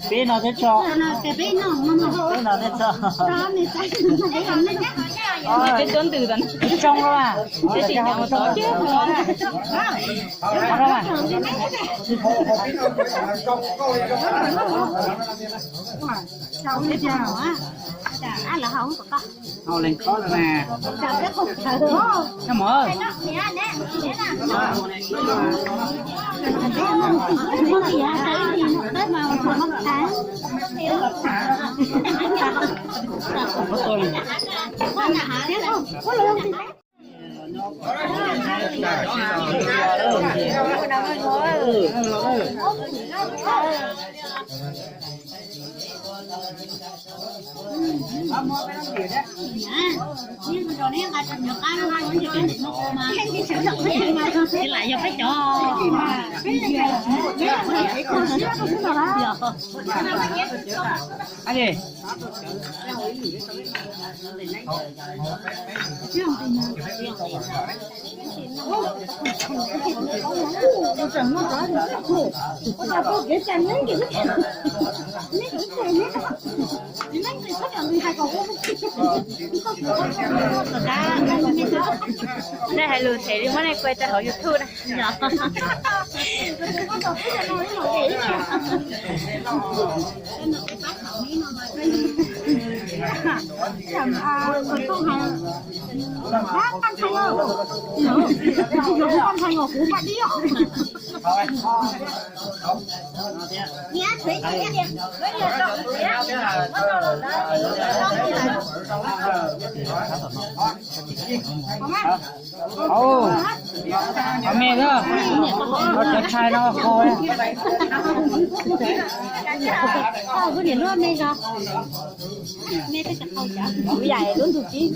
Peb no thiab tso. Peb no thiab tso. Peb tuab ntws tas. Tsis tsoo lawm. Tab sis nyob mus tod ces. Hau lees khob na. Nyob mus. Nej hais lus them li muab nej kuaj tau hauv YouTube na. Ov, me na, cov tshais no kho. Kuv yam lub ntug tib.